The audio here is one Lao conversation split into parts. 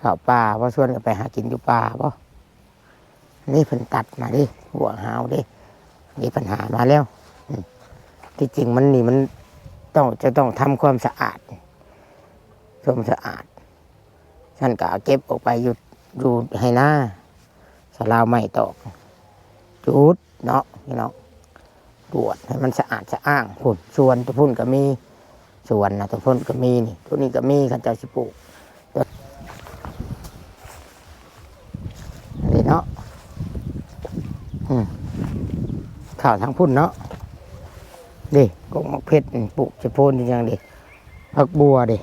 ເຂົ້າປ່າບໍ່? ຊວນກັນໄປຫາກິນຢູ່ປ່າບໍ່? ນີ້ເພິ່ນຕັດມາເດ້ ຫົວຫາວເດ້ ນີ້ເພິ່ນຫາມາແລ້ວ. ອືມ ທີ່ຈິງມັນນີ້ມັນຕ້ອງ ຈະຕ້ອງທຳຄວາມສະອາດ ຊວມສະອາດ. ຊັ້ນກໍເກັບອອກໄປຢູ່ ຢູ່ໄຮ່ນາ ສະລາວໄມ້ຕອກ ຈູດເນາະພີ່ນ້ອງ ກວດໃຫ້ມັນສະອາດສະອ້າງ. ພຸ້ນ ສວນຕົວພຸ້ນກໍມີ ສວນນະ ຕົວພຸ້ນກໍມີ ນີ້ ຕົວນີ້ກໍມີ ເຂົາເຈົ້າຊິປູກ ນີ້ເນາະ. ອືມ ເຂົ້າທາງພຸ້ນເນາະ ເດ້ ກົກໝາກເຜັດ ປູກສະໂພນອີ່ຫຍັງເດ້ ຜັກບົວເດ້.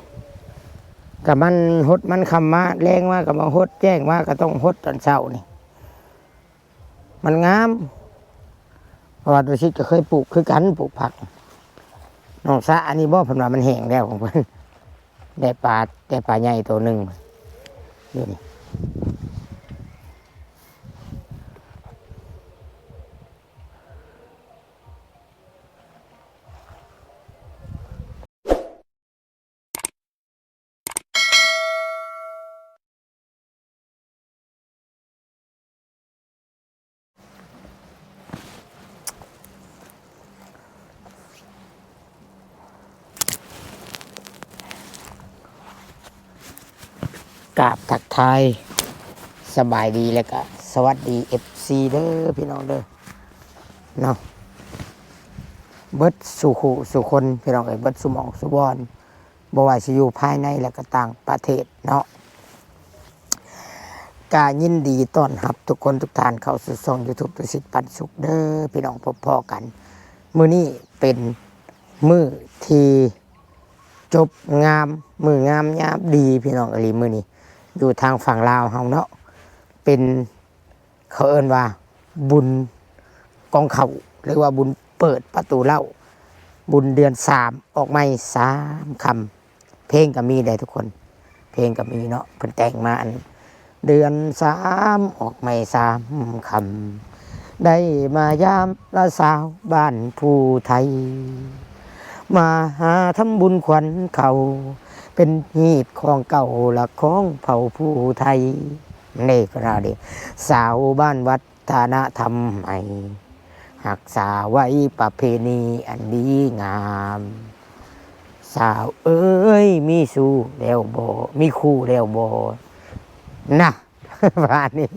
ກໍມັນຫົດ ມັນຄ່ຳມາ ແລງມາກໍມາຫົດ ແຈ້ງມາກໍຕ້ອງຫົດຕອນເຊົ້ານີ້ ມັນງາມ. ເພາະວ່າຕຸສິດກໍເຄີຍປູກຄືກັນ ປູກຜັກ. ນ້ອງສະ ອັນນີ້ບໍ່ ເພິ່ນວ່າມັນແຫ້ງແລ້ວຂອງເພິ່ນ ໄດ້ປາ ໄດ້ປາໃຫຍ່ໂຕໜຶ່ງຢູ່ນີ້. ກາບທັກທາຍສະບາຍດີ ແລະກະສະຫວັດດີ ເອັຟຊີ ເດີພີ່ນ້ອງເດີເນາະ ເບິດສູ່ຄູ່ສູ່ຄົນພີ່ນ້ອງເອີຍ ເບິດສູ່ໝ່ອງສູ່ບ່ອນ. ບໍ່ວ່າຊິຢູ່ພາຍໃນ ແລະກໍຕ່າງປະເທດເນາະ ກະຍິນດີຕ້ອນຮັບທຸກຄົນທຸກທ່ານເຂົ້າສູ່ຊ່ອງ YouTube ຕຸສິດປັນສຸກເດີພີ່ນ້ອງ. ພົບພໍ້ກັນມື້ນີ້ເປັນມື້ທີ່ຈົບງາມ ມື້ງາມຍາມດີພີ່ນ້ອງເອີຍ ມື້ນີ້ຢູ່ທາງຝັ່ງລາວເຮົາເນາະ ເປັນ ເຂົາເອີ້ນວ່າບຸນກອງເຂົ້າ ຫຼືວ່າບຸນເປີດປະຕູເລົ້າ ບຸນເດືອນສາມ ອອກໃໝ່ສາມຄຳ. ເພງກໍມີໄດ໋ທຸກຄົນ ເພງກໍມີເນາະ ເພິ່ນແຕ່ງມາ ອັນ ເດືອນສາມ ອອກໃໝ່ສາມຄຳ ໄດ້ມາຢາມລະສາວບ້ານຜູ້ໄທ ມາຫາທຳບຸນຂວັນເຂົາ ເປັນຮີດຂອງເກົ່າລະຂອງເຜົ່າຜູ້ໄທ. ນີ້ເພິ່ນວ່າເດ້ ສາວບ້ານວັດທະນະທຳໃໝ່ ຮັກສາໄວ້ປະເພນີອັນດີງາມ. ສາວເອີຍ ມີຊູ້ແລ້ວບໍ່ ມີຄູ່ແລ້ວບໍ່ ນະ ປະມານນີ້.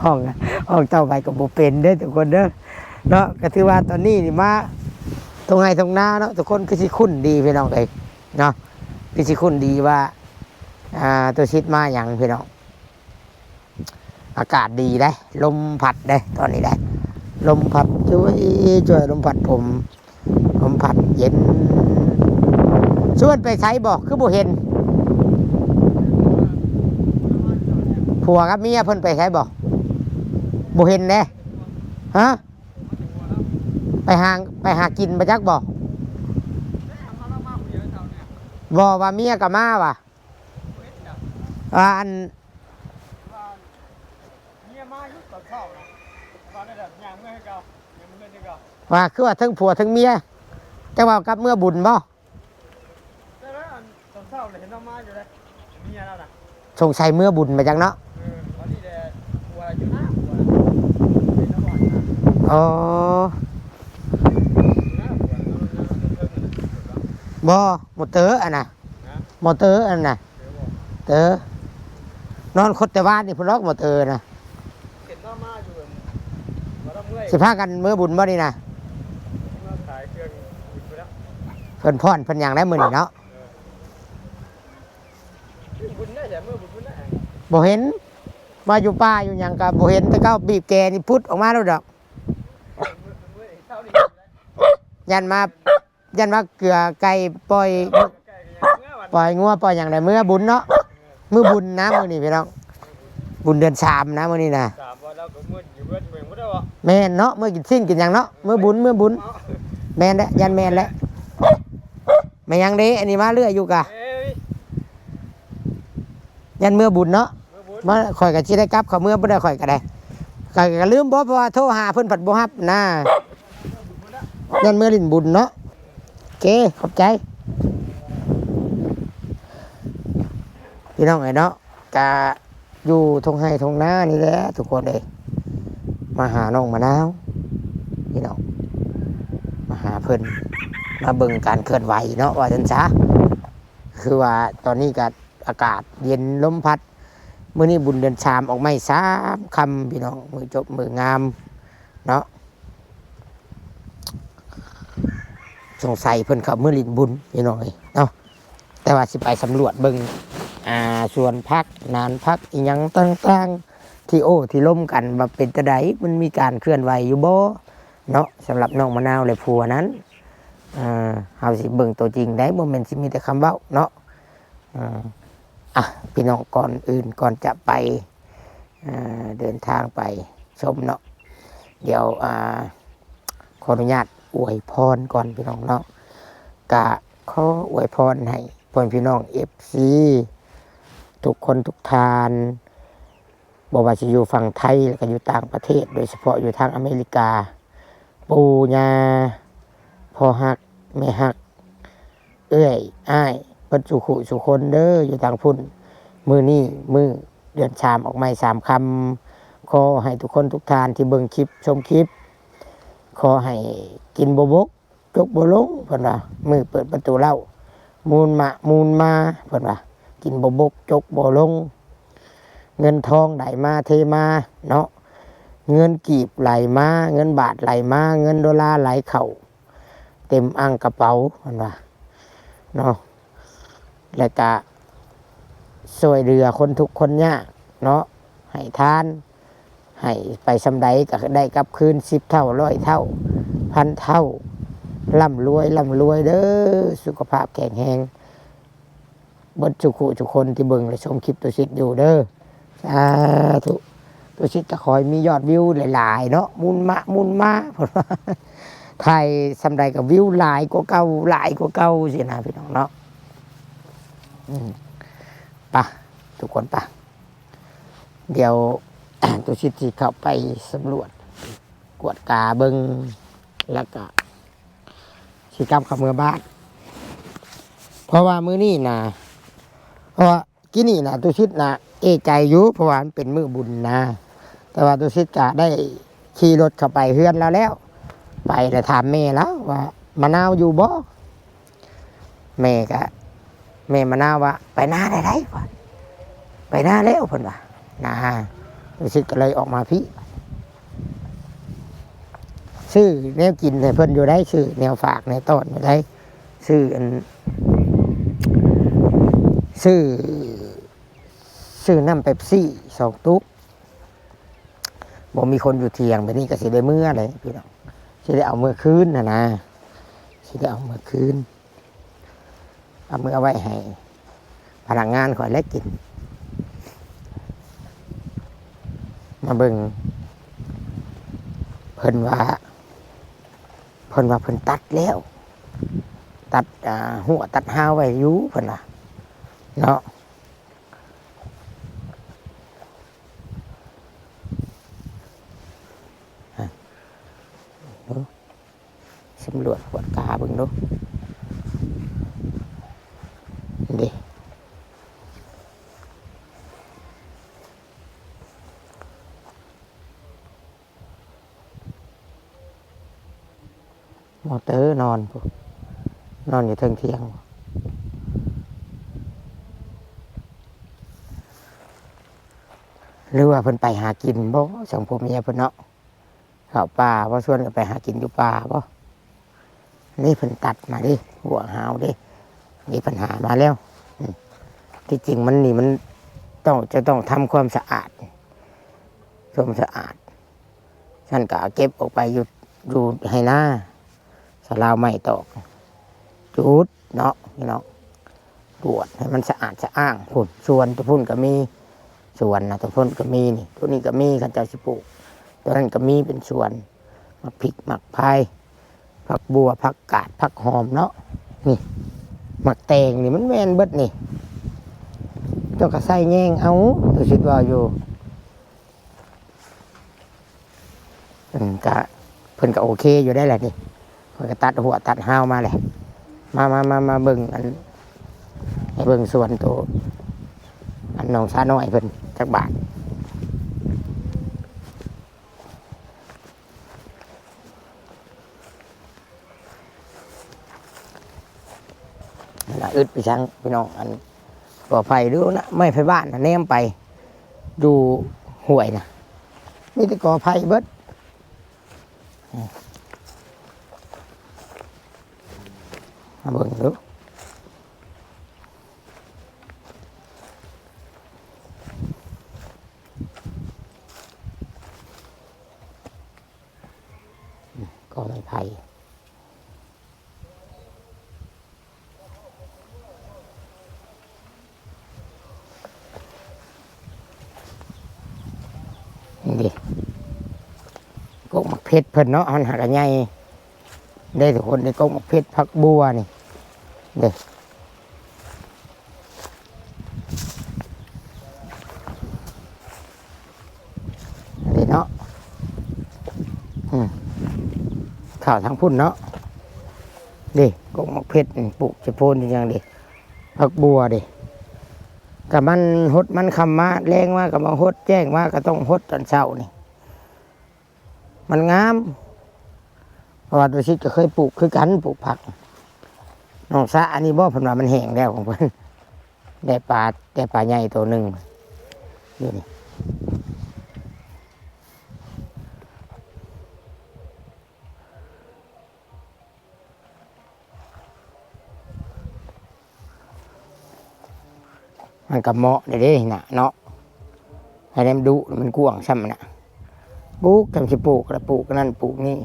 ຮ້ອງ ຮ້ອງຕໍ່ໄປກໍບໍ່ເປັນເດີທຸກຄົນເດີເນາະ. ກໍຖືວ່າຕອນນີ້ນີ້ມາທົ່ງໄຮ່ທົ່ງນາເນາະ ທຸກຄົນຄືຊິຄຸ້ນດີພີ່ນ້ອງເອີຍເນາະ ຄືຊິຄຸ້ນດີວ່າ ອ່າ ຕຸສິດມາຫຍັງພີ່ນ້ອງ. ອາກາດດີເດ້ ລົມພັດເດ້ຕອນນີ້ເດ້ ລົມພັດຈວຍໆ ລົມພັດຜົມ ລົມພັດເຢັນ. ຊວນໄປໃສບໍ່ ຄືບໍ່ເຫັນ? ຜົວກັບເມຍເພິ່ນໄປໃສບໍ່? ບໍ່ເຫັນເດ້. ຮະ? ໄປຫາ ໄປຫາກິນບໍ່ຈັກບໍ່? ບໍ່ ວ່າເມຍກໍມາວ່າ ວ່າອັນ ວ່າເມຍມາຢູ່ຕອນເຊົ້ານະ ວ່າແນວໃດ ຍ່າງເມືອຄືເກົ່າ ຍ່າງເມືອຄືເກົ່າ. ວ່າຄືວ່າເທິງຜົວເທິງເມຍ ຈັກວ່າກັບເມືອບຸນບໍ່? ແຕ່ວ່າອັນຕອນເຊົ້າເຫັນລາວມາຢູ່ເດ້ ເມຍລາວນະ ສົງໄສເມືອບຸນມາຈັກເນາະ. ເອີ ວັນນີ້ແຫຼະ ຜົວລາວຢູ່ນາ ຜົວລາວເປັນຕຳຫຼວດນະ. ອໍ ຢູ່ນາ ຜົວລາວນອນຢູ່ເທິງນະ. ບໍ່ ມໍເຕີອັນນະ ຮະ? ມໍເຕີອັນນັ້ນນະ ເຕີບໍ່? ເຕີ ນອນຄົດແຕ່ວານນີ້ພຸ້ນດອກ ມໍເຕີນະ. ເຫັນວ່າມາຢູ່ ວ່າລາວເມື່ອຍ ຊິພາກັນເມືອບຸນບໍ່ນີ້ນະ? ເມືອຂາຍເຄື່ອງຢູ່ພຸ້ນແລ້ວ ເພິ່ນຜ່ອນເພິ່ນຫຍັງໄດ້ມື້ນີ້ເນາະ. ເອີ ບຸນໄດ້ແຫຼະ ເມືອບຸນພຸ້ນແຫຼະ. ບໍ່ເຫັນ ວ່າຢູ່ປ່າຢູ່ຫຍັງກໍບໍ່ເຫັນ ແຕ່ເກົ່າບີບແກນີ້ພຸດອອກມາໂລດດອກ. ຢ້ານມາ ຢ້ານວ່າເກືອໄກ່ປ່ອຍ ປ່ອຍງົວປ່ອຍຫຍັງໄດ້ ເມືອບຸນເນາະ ມື້ບຸນນະມື້ນີ້ພີ່ນ້ອງ ບຸນເດືອນສາມນະມື້ນີ້ນະ. ສາມວັນແລ້ວກໍເມືອຢູ່ເຮືອນເມືອງພຸ້ນແລ້ວເບາະ. ແມ່ນເນາະ ເມືອກິນຊີ້ນກິນຫຍັງເນາະ ເມືອບຸນ ເມືອບຸນ. ເອົາ ແມ່ນແຫຼະ ຢ້ານແມ່ນແຫຼະ ແມ່ນຫຍັງເດ້ ອັນນີ້ມາເລື້ອຍຢູ່ກະ ເອີຍ ຢ້ານເມືອບຸນເນາະ. ມາ ຂ້ອຍກໍຊິໄດ້ກັບເຂົ້າເມືອບໍ່ໄດ້ ຂ້ອຍກໍໄດ້ ຂ້ອຍກໍລືມບໍ ເພາະວ່າໂທຫາເພິ່ນພັດບໍ່ຮັບນະ ຢ້ານເມືອຫຼິ້ນບຸນເນາະ. ໂອເຄ ຂອບໃຈ ພີ່ນ້ອງເອີຍເນາະ. ກະຢູ່ທົ່ງໄຮ່ທົ່ງນານີ້ແຫຼະທຸກຄົນເອີຍ. ມາຫານ້ອງມະນາວພີ່ນ້ອງ, ມາຫາເພິ່ນ ມາເບິ່ງການເຄື່ອນໄຫວເນາະ ວ່າຊັ້ນຊະ. ຄືວ່າຕອນນີ້ກະອາກາດເຢັນ ລົມພັດ. ມື້ນີ້ບຸນເດືອນສາມ ອອກໄມ້ສາມຄຳພີ່ນ້ອງ, ມື້ຈົບມື້ງາມເນາະ. ສົງໄສເພິ່ນເຂົ້າມື້ຫຼິ້ນບຸນພີ່ນ້ອງເອີຍເນາະ. ແຕ່ວ່າຊິໄປສຳຫຼວດເບິ່ງ ອ່າ ສວນຜັກ ນານຜັກ ອີ່ຫຍັງຕ່າງໆ ທີ່ໂອ້ທີ່ລົມກັນວ່າເປັນຈັ່ງໃດ, ມັນມີການເຄື່ອນໄຫວຢູ່ບໍ່ເນາະ. ສຳລັບນ້ອງມະນາວ ແລະ ຜົວນັ້ນ ເອີ ເຮົາຊິເບິ່ງຕົວຈິງໄດ໋, ບໍ່ແມ່ນຊິມີແຕ່ຄຳເວົ້າເນາະ. ເອີ ອ່ະ ພີ່ນ້ອງ, ກ່ອນອື່ນ ກ່ອນຈະໄປ ເອີ ເດີນທາງໄປຊົມເນາະ, ດຽວ ອ່າ ຂໍອະນຸຍາດອວຍພອນກ່ອນພີ່ນ້ອງເນາະ. ກະຂໍອວຍພອນໃຫ້ພໍ່ແມ່ພີ່ນ້ອງ ເອັຟຊີ ທຸກຄົນທຸກທ່ານ, ບໍ່ວ່າຊິຢູ່ຝັ່ງໄທ ແລະ ກະຢູ່ຕ່າງປະເທດ, ໂດຍສະເພາະຢູ່ທາງອາເມລິກາ, ປູ່ຍ່າ ພໍ່ຮັກ ແມ່ຮັກ ເອື້ອຍອ້າຍ ເບິດສູ່ຄູ່ສູ່ຄົນເດີ ຢູ່ທາງພຸ້ນ. ມື້ນີ້ມື້ເດືອນສາມ ອອກໄມ້ສາມຄຳ, ຂໍໃຫ້ທຸກຄົນທຸກທ່ານທີ່ເບິ່ງຄລິບ ຊົມຄລິບ ຂໍໃຫ້ກິນບໍ່ບົກ ຈົກບໍ່ລົງ ເພິ່ນວ່າ. ມື້ເປີດປະຕູເລົ້າ ມູນມະມູນມາ ເພິ່ນວ່າ, ກິນບໍ່ບົກ ຈົກບໍ່ລົງ. ເງິນທອງໄຫຼມາເທມາເນາະ, ເງິນກີບໄຫຼມາ ເງິນບາດໄຫຼມາ ເງິນໂດລາໄຫຼເຂົ້າ ເຕັມອ່າງກະເປົາ ເພິ່ນວ່າເນາະ. ແລະກະຊ່ວຍເຫຼືອຄົນທຸກຄົນຍາກເນາະ, ໃຫ້ທານ ໃຫ້ໄປສ່ຳໃດກໍໄດ້ກັບຄືນສິບເທົ່າ ຮ້ອຍເທົ່າ ພັນເທົ່າ. ລ່ຳລວຍ ລ່ຳລວຍເດີ, ສຸຂະພາບແຂງແຮງ ເບິດສູ່ຄູ່ສູ່ຄົນທີ່ເບິ່ງ ແລະ ຊົມຄລິບຕຸສິດຢູ່ເດີ. ສາທຸ. ຕຸສິດກໍຂໍໃຫ້ມີຍອດວິວຫຼາຍໆເນາະ, ໝູນມະໝູນມາ ເພິ່ນວ່າ. ຖ່າຍສ່ຳໃດກໍວິວຫຼາຍກວ່າເກົ່າ ຫຼາຍກວ່າເກົ່າຊີ້ນະ ພີ່ນ້ອງເນາະ. ອືມ ໄປ ທຸກຄົນໄປ, ດຽວຕຸສິດຊິເຂົ້າໄປສຳຫຼວດກວດກາເບິ່ງ ແລ້ວກໍຊິກັບເຂົ້າເມືອບ້ານ. ເພາະວ່າມື້ນີ້ນະ ເພາະວ່າ ກີ້ນີ້ນະ ຕຸສິດນະເອໃຈຢູ່ ເພາະວ່າມັນເປັນມື້ບຸນນະ, ແຕ່ວ່າຕຸສິດກະໄດ້ຂີ່ລົດເຂົ້າໄປເຮືອນລາວແລ້ວ, ໄປແລ້ວຖາມແມ່ລາວວ່າ ມະນາວຢູ່ບໍ່? ແມ່ກະ ແມ່ມະນາວວ່າ ໄປນາໄດ້ໄດ໋ ໄປນາແລ້ວ ເພິ່ນວ່ານະ. ຕຸສິດກໍເລີຍອອກມາພີ້ ຊື້ແນວກິນໃຫ້ເພິ່ນຢູ່ໄດ໋, ຊື້ແນວຝາກແນວຕ້ອນຢູ່ໄດ໋, ຊື້ອັນ ຊື້ ຊື້ນ້ຳເປັບຊີສອງຕຸກ. ບໍ່ມີຄົນຢູ່ຖຽງ ບາດນີ້ກໍຊິໄດ້ເມືອແຫຼະພີ່ນ້ອງ, ຊິໄດ້ເອົາເມືອຄືນຫັ້ນນະ, ຊິໄດ້ເອົາເມືອຄືນ. ເອົາເມືອໄວ້ໃຫ້ພະນັກງານຂ້ອຍແລະກິນ. ມາເບິ່ງ ເພິ່ນວ່າ ເພິ່ນວ່າເພິ່ນຕັດແລ້ວ, ຕັດ ອ່າ ຮົ້ວຕັດຮາວໄວ້ຢູ່ ເພິ່ນວ່າເນາະ. ສຳຫຼວດກວດກາເບິ່ງດູເດ້. ມໍເຕີນອນພຸ້ນ ນອນຢູ່ເທິງຖຽງ. ຫຼືວ່າເພິ່ນໄປຫາກິນບໍ່ ສອງຜົວເມຍເພິ່ນເນາະ? ເຂົ້າປ່າບໍ່? ຊວນກັນໄປຫາກິນຢູ່ປ່າບໍ່? ນີ້ເພິ່ນຕັດມາເດ້ ຫົວຫາວເດ້ ມີບັນຫາມາແລ້ວ. ອືມ ທີ່ຈິງມັນນີ້ ມັນຕ້ອງ ຈະຕ້ອງທຳຄວາມສະອາດ ຊວມສະອາດ. ຊັ້ນກໍເອົາເກັບອອກໄປຢູ່ ຢູ່ໄຮ່ນາ ສະລາວໄມ້ຕອກ ຈູດເນາະ ພີ່ນ້ອງ, ກວດໃຫ້ມັນສະອາດສະອ້າງ. ພຸ້ນ ສວນຕົວພຸ້ນກໍມີ ສວນນະ ຕົວພຸ້ນກໍມີນີ້ ຕົວນີ້ກໍມີ ເຂົາເຈົ້າຊິປູກ ຕົວນັ້ນກໍມີເປັນສວນ ໝາກພິກ ໝາກພາຍ ຜັກບົ່ວ ຜັກກາດ ຜັກຫອມເນາະ. ນີ້ ໝາກແຕງນີ້ ມັນແມ່ນເບິດນີ້ ເຈົ້າກໍໃສ່ແຍງເອົາ ຕົວຊິດວ່າຢູ່. ເພິ່ນກະ ເພິ່ນກະໂອເຄຢູ່ໄດ໋ແຫຼະນີ້. ຂ້ອຍກະຕັດຫົວຕັດຮາວມາແຫຼະ. ມາ ມາ ມາ ມາເບິ່ງອັນ ໃຫ້ເບິ່ງສວນໂຕ ອັນໜອງສານ້ອຍເພິ່ນຈັກບາດ. ອັນນ່າ ອຶດໄປຊັງພີ່ນ້ອງ ອັນ ກໍໄຜ່ດູນະ ໄມ້ໄຜ່ບ້ານນະ ແນມໄປຢູ່ຫ້ວຍນະ ມີແຕ່ກໍໄຜ່ເບິດ. ມາເບິ່ງດູ ກໍໄມ້ໄຜ່ ນີ້ເດ້ ກົກໝາກເຜັດເພິ່ນເນາະ ມັນຫາກະໃຫຍ່ເດ້ທຸກຄົນ ນີ້ກົກໝາກເຜັດ ຜັກບົ່ວນີ້ເດ້. ນີ້ເນາະ ອືມ ເຂົ້າທາງພຸ້ນເນາະ ເດ້ ກົກໝາກເຜັດ ປູກຈະໂພນອີ່ຫຍັງເດ້ ຜັກບົ່ວເດ້ ກະມັນຫົດ ມັນຄ່ຳມາ ແລງມາກະມາຫົດ ແຈ້ງມາກະຕ້ອງຫົດຕອນເຊົ້ານີ້. ມັນງາມ ເພາະວ່າຕຸສິດກໍເຄີຍປູກຄືກັນ ປູກຜັກ ໜອງສະອັນນີ້ບໍ່ ເພິ່ນວ່າມັນແຫ້ງແລ້ວຂອງເພິ່ນ ໄດ້ປາ ໄດ້ປາໃຫຍ່ໂຕໜຶ່ງຢູ່ນີ້. ມັນກໍເໝາະເດ້ນະເນາະ ໃຫ້ແນມດຸມັນກວ້າງຊ້ຳນະ ປູກ ຈຳຊິປູກລະປູກນັ້ນປູກນີ້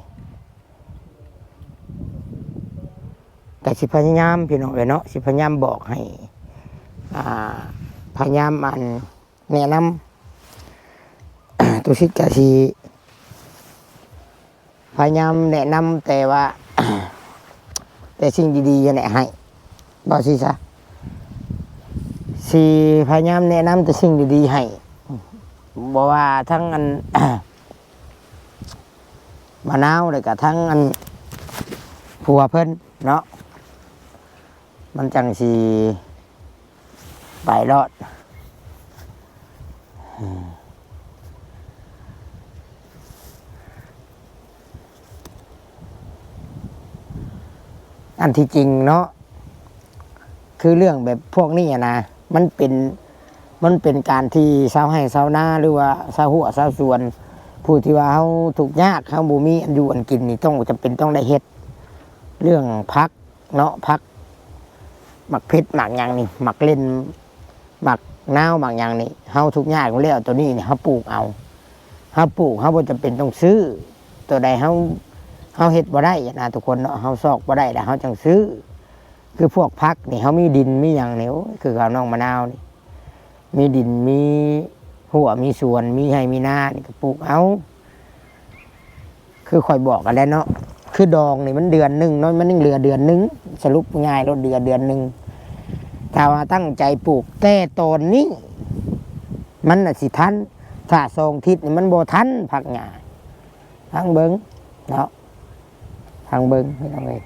ກໍຊິພະຍາຍາມພີ່ນ້ອງເອີຍເນາະ ຊິພະຍາຍາມບອກໃຫ້ ອ່າ ພະຍາຍາມ ອັນ ແນະນຳ ຕຸສິດກະຊິພະຍາຍາມແນະນຳ ແຕ່ວ່າ ແຕ່ສິ່ງດີໆຫັ້ນແຫຼະໃຫ້ ເວົ້າຊີ້ຊະ ຊິພະຍາຍາມແນະນຳແຕ່ສິ່ງດີໆໃຫ້ ບໍ່ວ່າທັງອັນ ມະນາວ ແລ້ວກະທັງອັນ ຜົວເພິ່ນເນາະ ມັນຈັ່ງຊິ ໄປລອດ ອັນທີ່ຈິງເນາະ ຄືເລື່ອງແບບພວກນີ້ນະ ມັນເປັນ ມັນເປັນການທີ່ຊາວໄຮ່ຊາວນາ ຫຼືວ່າຊາວຮົ້ວຊາວສວນ ຜູ້ທີ່ວ່າເຮົາທຸກຍາກ ເຮົາບໍ່ມີອັນຢູ່ອັນກິນນີ້ ຕ້ອງ ຈຳເປັນຕ້ອງໄດ້ເຮັດ ເລື່ອງຜັກ ເນາະ ຜັກ ໝາກເຜັດ ໝາກຫຍັງນີ້ ໝາກເລັ່ນ ໝາກນາວ ໝາກຫຍັງນີ້ ເຮົາທຸກຍາກຢູ່ແລ້ວ ໂຕນີ້ນີ້ເຮົາປູກເອົາ ເຮົາປູກ ເຮົາບໍ່ຈຳເປັນຕ້ອງຊື້ ໂຕໃດເຮົາ ເຮົາເຮັດບໍ່ໄດ້ນະທຸກຄົນເນາະ ເຮົາຊອກບໍ່ໄດ້ແລ້ວເຮົາຈັ່ງຊື້ ຄືພວກຜັກນີ້ ເຮົາມີດິນມີຫຍັງນີ້ ໂອ້ຍ ຄືກັບນ້ອງມະນາວນີ້ ມີດິນ ມີຮົ້ວ ມີສວນ ມີໄຮ່ ມີນາ ນີ້ກໍປູກເອົາ ຄືຂ້ອຍບອກຫັ້ນແຫຼະເນາະ ຄືດອງນີ້ມັນເດືອນໜຶ່ງເນາະ ມັນຍັງເຫຼືອເດືອນໜຶ່ງ ສະຫຼຸບງ່າຍໂລດ ເຫຼືອເດືອນໜຶ່ງ ຖ້າວ່າຕັ້ງໃຈປູກແຕ່ຕອນນີ້ ມັນນະຊິທັນ ຖ້າສອງທິດນີ້ມັນບໍ່ທັນຜັກຫຍ້າ ຟັງເບິ່ງເນາະ ຟັງເບິ່ງພີ່ນ້ອງເອີຍ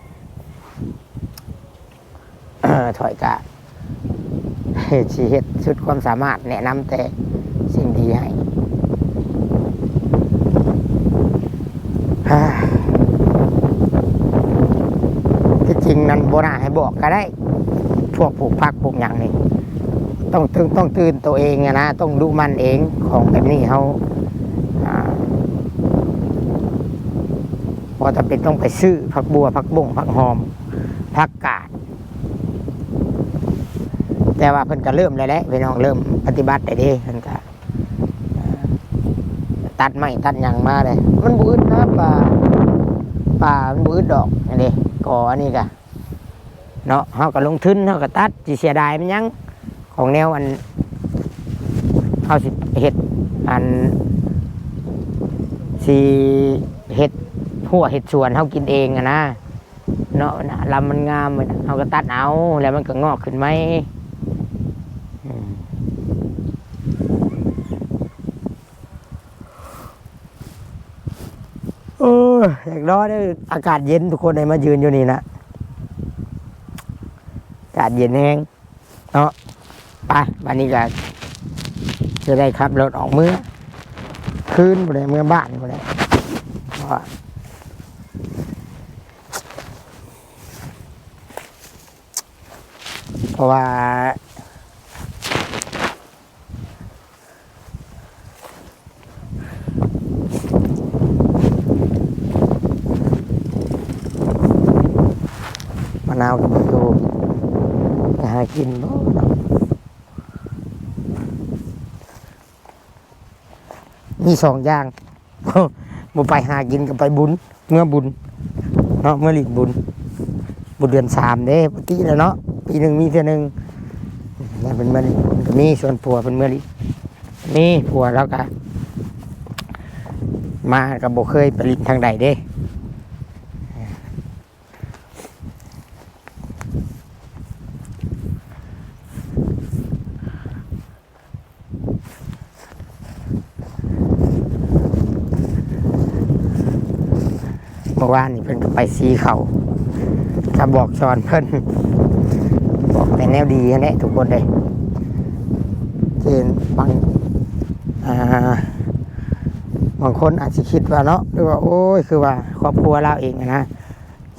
ຂ້ອຍກະຊິເຮັດສຸດຄວາມສາມາດ ແນະນຳແຕ່ສິ່ງດີໃຫ້ ທີ່ຈິງນັ້ນບໍ່ໜ້າໃຫ້ບອກກໍໄດ້ ພວກປູກຜັກປູກຫຍັງນີ້ ຕ້ອງ ຕ້ອງ ຕ້ອງຕື່ນໂຕເອງຫັ້ນນະ ຕ້ອງດຸໝັ່ນເອງ ຂອງແບບນີ້ເຮົາ ອ່າ ບໍ່ຈຳເປັນຕ້ອງໄປຊື້ຜັກບົ່ວ ຜັກບົ້ງ ຜັກຫອມ ຜັກກາດ ແຕ່ວ່າເພິ່ນກໍເລີ່ມແລ້ວແຫຼະພີ່ນ້ອງ ເລີ່ມປະຕິບັດໄດ້ເດ້ ເພິ່ນກໍຕັດໄມ້ຕັດຫຍັງມາເດ້ ມັນບໍ່ອຶດນະ ປ່າ ປ່າມັນບໍ່ອຶດດອກ ອັນນີ້ກໍ ອັນນີ້ກໍ ເນາະ ເຮົາກໍລົງທຶນ ເຮົາກໍຕັດ ຊິເສຍດາຍມັນຫຍັງ ຂອງແນວອັນ ເຮົາຊິເຮັດ ອັນ ຊິເຮັດຮົ້ວເຮັດສວນເຮົາກິນເອງຫັ້ນນະ ເນາະ ລຳມັນງາມ ເຮົາກໍຕັດເອົາ ແລ້ວມັນກໍງອກຂຶ້ນໃໝ່ ອືມ. ໂອ້ຍ ຢາກນອນເດີ ອາກາດເຢັນທຸກຄົນເອີຍ ມາຢືນຢູ່ນີ້ນະ ອາກາດເຢັນແຮງເນາະ ໄປ ບາດນີ້ກໍ ຈະໄດ້ຂັບລົດອອກເມືອ ຄືນພຸ້ນແຫຼະ ເມືອບ້ານພຸ້ນແຫຼະ ເພາະວ່າ ເພາະວ່າ ມະນາວກໍບໍ່ຢູ່ ໄປຫາກິນບໍ່ເນາະ? ມີສອງຢ່າງ ບໍ່ໄປຫາກິນກໍໄປບຸນ ເມືອບຸນເນາະ ເມືອຫຼິ້ນບຸນ ບຸນເດືອນສາມເດ້ ປົກກະຕິແລ້ວເນາະ ປີໜຶ່ງມີເທື່ອໜຶ່ງ ແລ້ວເພິ່ນເມືອຫຼິ້ນບຸນກໍມີ ຊວນຜົວເພິ່ນເມືອຫຼິ້ນ ມີ ຜົວລາວກໍມາ ກໍບໍ່ເຄີຍໄປຫຼິ້ນທາງໃດເດ້. ເມື່ອວານນີ້ເພິ່ນກໍໄປສີເຂົ້າ ກໍບອກສອນເພິ່ນ ບອກແຕ່ແນວດີຫັ້ນແຫຼະທຸກຄົນເອີຍ. ເຊັ່ນບາງ ອ່າ ບາງຄົນອາດຊິຄິດວ່າເນາະ ຫຼືວ່າ ໂອ້ຍ ຄືວ່າຄອບຄົວລາວເອງຫັ້ນນະ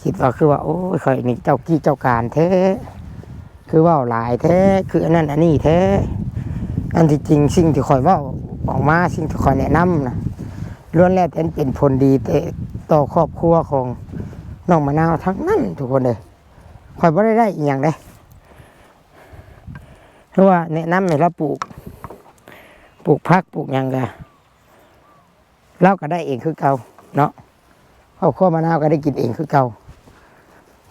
ຄິດວ່າຄືວ່າ ໂອ້ຍ ຂ້ອຍນີ້ເຈົ້າກີ້ເຈົ້າການແທ້ ຄືເວົ້າຫຼາຍແທ້ ຄືອັນນັ້ນອັນນີ້ແທ້. ອັນທີ່ຈິງສິ່ງທີ່ຂ້ອຍເວົ້າອອກມາ ສິ່ງທີ່ຂ້ອຍແນະນຳນະ ລ້ວນແລ້ວແຕ່ເປັນຜົນດີແຕ່ຕໍ່ຄອບຄົວຂອງນ້ອງມະນາວທັງນັ້ນທຸກຄົນເອີຍ. ຂ້ອຍບໍ່ໄດ້ໄດ້ອີ່ຫຍັງເດ້ ຄືວ່າແນະນຳໃຫ້ລາວປູກ ປູກຜັກປູກຫຍັງກະ ລາວກໍໄດ້ເອງຄືເກົ່າເນາະ ຄອບຄົວມະນາວກໍໄດ້ກິນເອງຄືເກົ່າ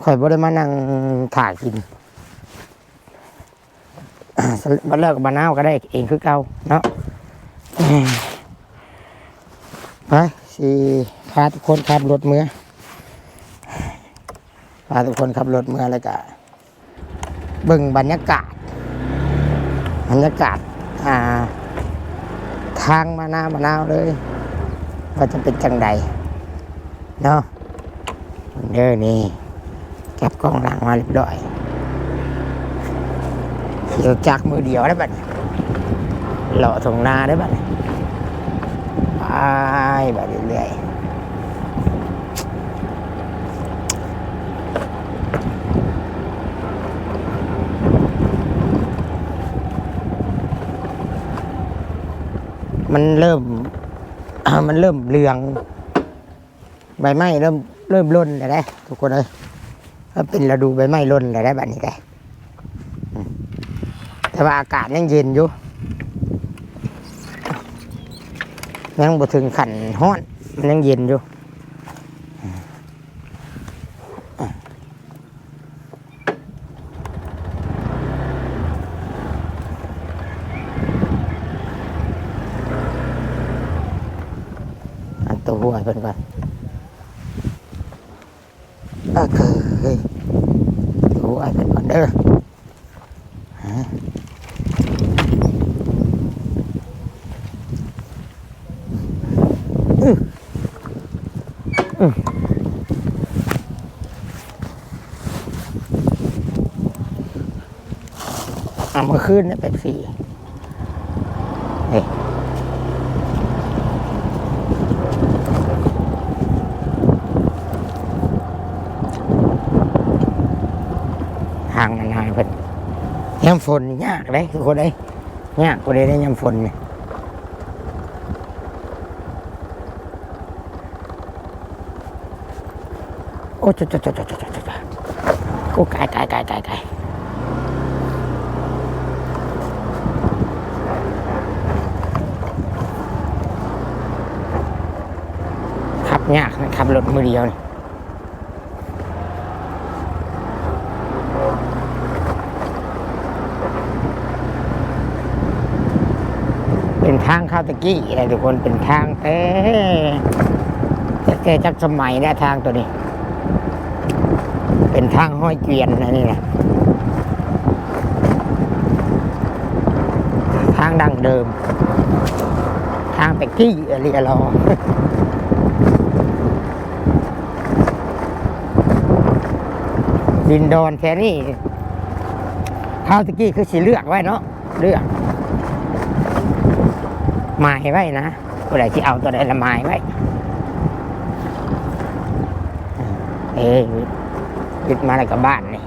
ຂ້ອຍບໍ່ໄດ້ມານັ່ງຖ້າກິນ ບັດແລ້ວກໍມະນາວກໍໄດ້ເອງຄືເກົ່າເນາະ. ໄປ ຊິພາທຸກຄົນຂັບລົດເມືອ ພາທຸກຄົນຂັບລົດເມືອ ແລ້ວກະ ເບິ່ງບັນຍາກາດ ບັນຍາກາດ ອ່າ ທາງມານາມະນາວເລີຍ ວ່າຈະເປັນຈັ່ງໃດເນາະ. ເດີ ນີ້ ຈັບກ້ອງຫຼັງມາຮຽບຮ້ອຍ ຂີ່ລົດຈັກມືດຽວແລ້ວບັດນີ້ ເລາະທົ່ງນາເດີບັດນີ້ ໄປ ໄປເລື້ອຍໆ. ມັນເລີ່ມ ມັນເລີ່ມເຫຼືອງ ໃບໄມ້ເລີ່ມ ເລີ່ມຫຼົ່ນແລ້ວເດ້ທຸກຄົນເອີຍ ມັນເປັນລະດູໃບໄມ້ຫຼົ່ນແລ້ວເດ້ບັດນີ້ເດ້. ອືມ ແຕ່ວ່າອາກາດຍັງເຢັນຢູ່ ຍັງບໍ່ເຖິງຂັ້ນຮ້ອນ ມັນຍັງເຢັນຢູ່. ອັນໂຕຫົວໃຫ້ເພິ່ນກ່ອນ ໂອເຄ ໂຕຫົວໃຫ້ເພິ່ນກ່ອນເດີ. ຮະ ອື ອື ເອົາມາຄືນເປັບຊີ ເອີ ທາງມັນຫາເພິ່ນ ຍາມຝົນນີ້ຍາກເດ້ທຸກຄົນເອີຍ ຍາກກວ່າເດ້ຍາມຝົນນີ້. ໂອ້ ໂອ້ ຕາຍ ຕາຍ ຕາຍ ຕາຍ ຂັບຍາກນະ ຂັບລົດມືດຽວນີ້. ເປັນທາງຄາວແຕ່ກີ້ແຫຼະທຸກຄົນ ເປັນທາງແຕ່ ແຕ່ຈັກສະໄໝແລ້ວທາງໂຕນີ້ ເປັນທາງຮ້ອຍກວຽນ ອັນນີ້ນະ ທາງດັ້ງເດີມ ທາງແຕ່ກີ້ອີ່ຫຼີຫຼໍ. ດິນດອນແຖວນີ້ ຄາວແຕ່ກີ້ຄືຊິເລືອກໄວ້ເນາະ ເລືອກ ໝາຍໄວ້ນະ ຜູ້ໃດຊິເອົາຕົວໃດລະໝາຍໄວ້. ເອີ ຍຶດມາແລ້ວກໍບ້ານນີ້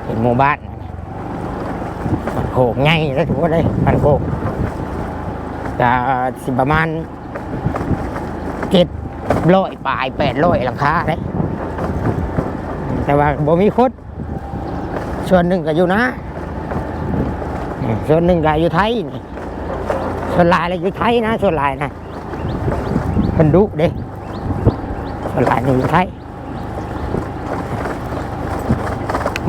ເປັນໝູ່ບ້ານ ບ້ານໂຄກໃຫຍ່ເດ້ທຸກຄົນເອີຍ ບ້ານໂຄກ ກໍຊິປະມານເຈັດຮ້ອຍປາຍ ແປດຮ້ອຍຫຼັງຄາເດ້ ແຕ່ວ່າບໍ່ມີຄົນ. ສ່ວນໜຶ່ງກໍຢູ່ນາ ສ່ວນໜຶ່ງກໍຢູ່ໄທນີ້ ສ່ວນຫຼາຍລະຢູ່ໄທນະ ສ່ວນຫຼາຍນະ ເພິ່ນດຸເດ້ ສ່ວນຫຼາຍນີ້ຢູ່ໄທ.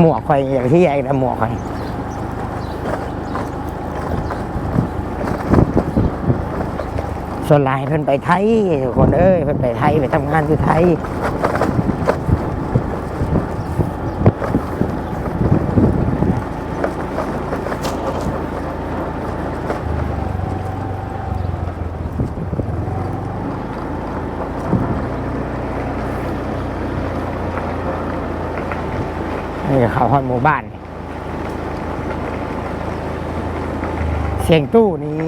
ໝວກຂ້ອຍຢາກເຮັດນຳໝວກຂ້ອຍ ສ່ວນຫຼາຍເພິ່ນໄປໄທ ທຸກຄົນເອີຍ ເພິ່ນໄປໄທ ໄປທຳງານຢູ່ໄທ. ນີ້ກໍເຂົ້າຮອດໝູ່ບ້ານ. ສຽງຕູ້ນີ້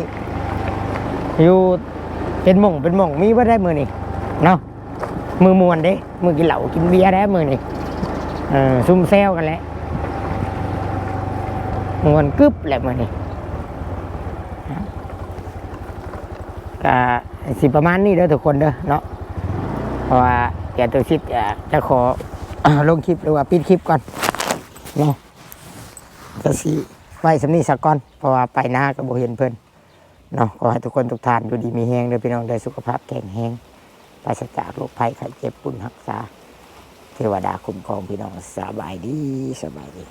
ຢູ່ເປັນໝ່ອງເປັນໝ່ອງ ມີເບິດໄດ໋ມື້ນີ້ເນາະ ມື້ມ່ວນເດ້ ມື້ກິນເຫຼົ້າກິນເບຍໄດ໋ມື້ນີ້ ເອີ ຊຸມແຊວກັນແຫຼະ ມ່ວນກຶບແຫຼະມື້ນີ້. ກະຊິປະມານນີ້ເດີທຸກຄົນເດີເນາະ ເພາະວ່າດຽວຕຸສິດຈະຂໍລົງຄລິບ ຫຼືວ່າປິດຄລິບກ່ອນເນາະ ກະຊິໄວ້ສ່ຳນີ້ສາກ່ອນ ເພາະວ່າໄປນາກໍບໍ່ເຫັນເພິ່ນເນາະ. ຂໍໃຫ້ທຸກຄົນທຸກທ່ານຢູ່ດີມີແຮງເດີພີ່ນ້ອງເດີ ສຸຂະພາບແຂງແຮງ ປາສະຈາກໂລກໄພໄຂ້ເຈັບ ບຸນຮັກສາ ເທວະດາຄຸ້ມຄອງພີ່ນ້ອງ. ສະບາຍດີ ສະບາຍດີ.